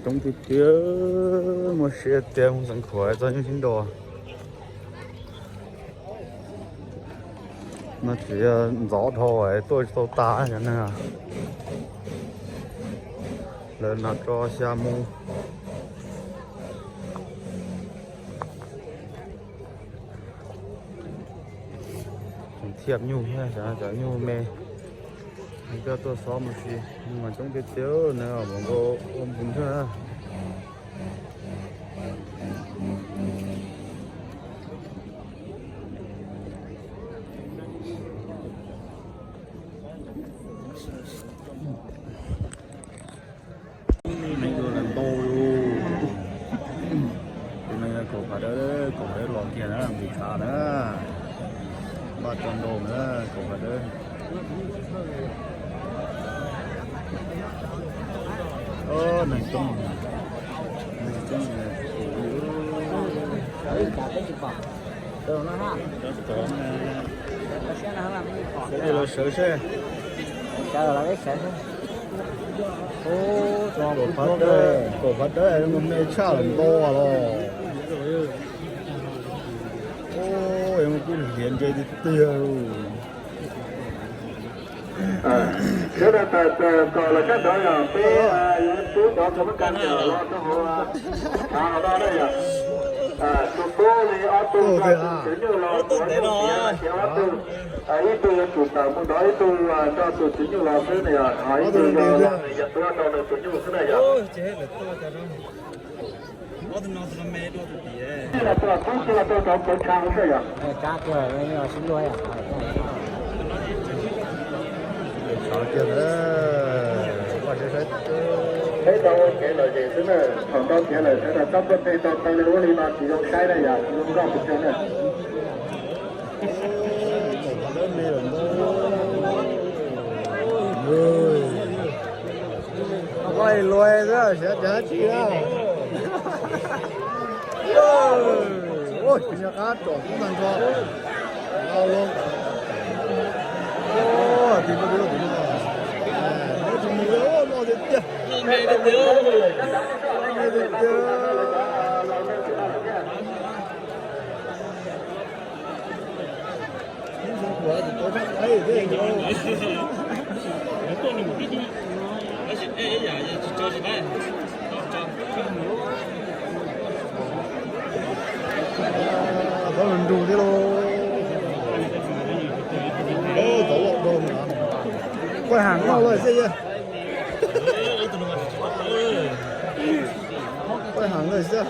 Coob tiag tiag, muaj siab tiag, mus xeev khuam txog nyuj sib nraus. No tseem ntxov dhau tuaj tsis tau tas cov neeg. Lawv no tso xya mus. Thiab nyuj, cov nyuj me, coj tuaj xob mus si, mas coob tiag tiag, neeg ua npus nrhaj. Neeg ua lawm ntau li. Tus no yog kaum phav dawb, kaum dawb los kiag na, nqis tshav na. Npaj tso ntau na, kaum phav dawb. Neeg coob, neeg coob. Los sawv seb. Kaum phav dawb, kaum phav dawb me tshaj lawm ntau los. Ua, kuj hliav ntse tiag tiag. Sawv daws tawm kom lawv sab nraud yog peb yuav pub cov thov mab kas los rau hauv tshav no na yom. Tus tub li ob tug nrog tus tswv nyuj los, tus nyuj tiav los ces ob tug, ib tug yuav tsum tawm mus nrov, ib tug nrog tus tswv nyuj los xwb na yom, ho ib tug yog los nws yuav tuav rau nws tus nyuj xwb na yom. Los tub tsis los rau cov plawv tshav xwb yom. Peb tau ua kev lom zem xwb na, thaum ntau tiav lawm sawv daws txhob tuaj teg tau taw li ua li no tsis zoo saib na yom, tsis zoo nkauj pes tsawg na. Koj luag xwb, siav cas tsis na. Ua nyuag qab tsom kub tag nrho. Ua, tis koj tis koj tis no. Ua tus mus ua no tiag tiag. Tiag tiag. Tov lug nrug thiab lauj. Tov loj dhau. Quay hẳn loj loj xwb. Quay hẳn loj xwb.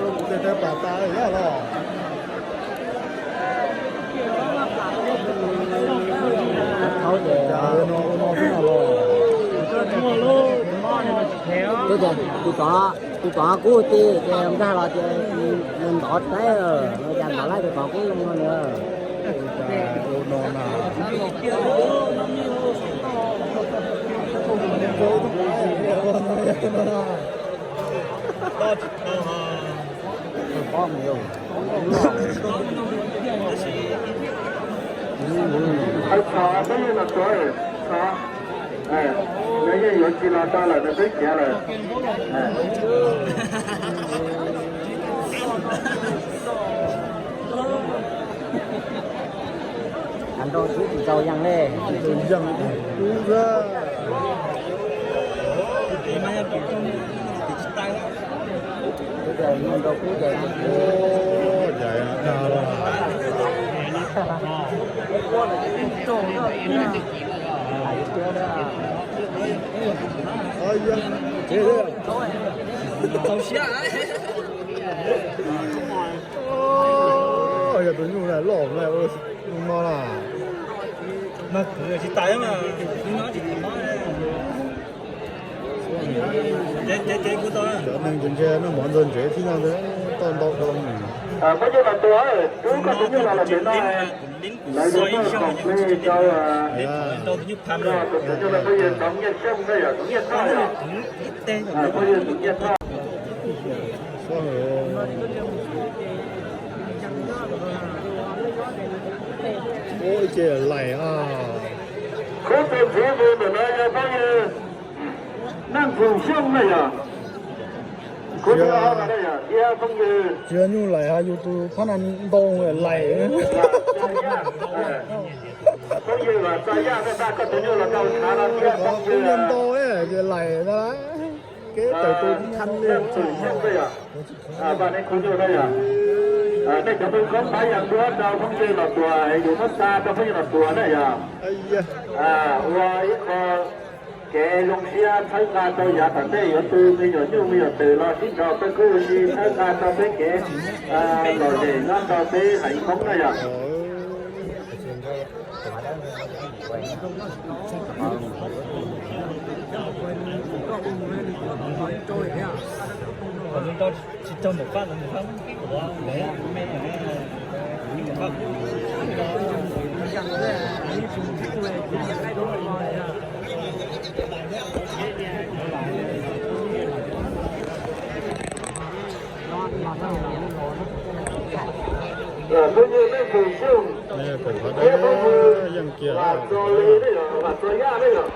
Kuv tes taw pam tas yog los. Thaub ces no no xwb no los. Tus tom, tus tom kub ti ces nkag los ces nws ntov saib, no cas ntov laib tus tom kub zoo no nws. Nws yeej yuav tsis los tau lawm, nws twb khiav lawm. Nrau tsis tsis tau yeej ne. Nrau kub ces Yog tus nyuj loj na, no na. Mag kwv tsis tas mas, no tsis tas mas. Cov neeg ces ntshe noj mov ntxuag ntsev tib no ntag. Tau ntau dua. Phooj ywg los tua, rub koj tus nyuj los los pem no, lawv yuav muab khoom plig rau koj tus nyuj los phooj ywg Toov Nyiaj Xyooj na yom, Toov Nyiaj Thoj yom, phooj ywg Toov Nyiaj Thoj. Ua ib ce lais a. Khub tus ntxiv mus ntawm no yog phooj ywg Neej Txoos Xyooj na yom. Khub thib ob no na yom, thiab phooj ywg. Tsis yog nyuj lais, yus tus phab na ntau lais. Phooj ywg Vam Txos Yaj, koj tag koj tus nyuj los rau tshav no thiab phooj ywg ntau, ces lais na. Kev tawm tus thab Neej Txoos Xyooj na yom. Vam nej khub nyuj na yom. Nej cov phooj ywg koob pab yam duab rau phooj ywg los tuam, yus muab xa rau phooj ywg los tuam na yom. Ua ib qho kev zoo siab txhawb nqa rau yav tom ntej yuav tu me nyuam nyuj me nyuam twm los sib nrog peb kub ua si txhawb nqa rau peb kev lom zem nyob rau peb haiv Hmoob na yom. Phooj ywg Neej Txoos Xyooj thiab phooj ywg Vam Txos Yaj na yom.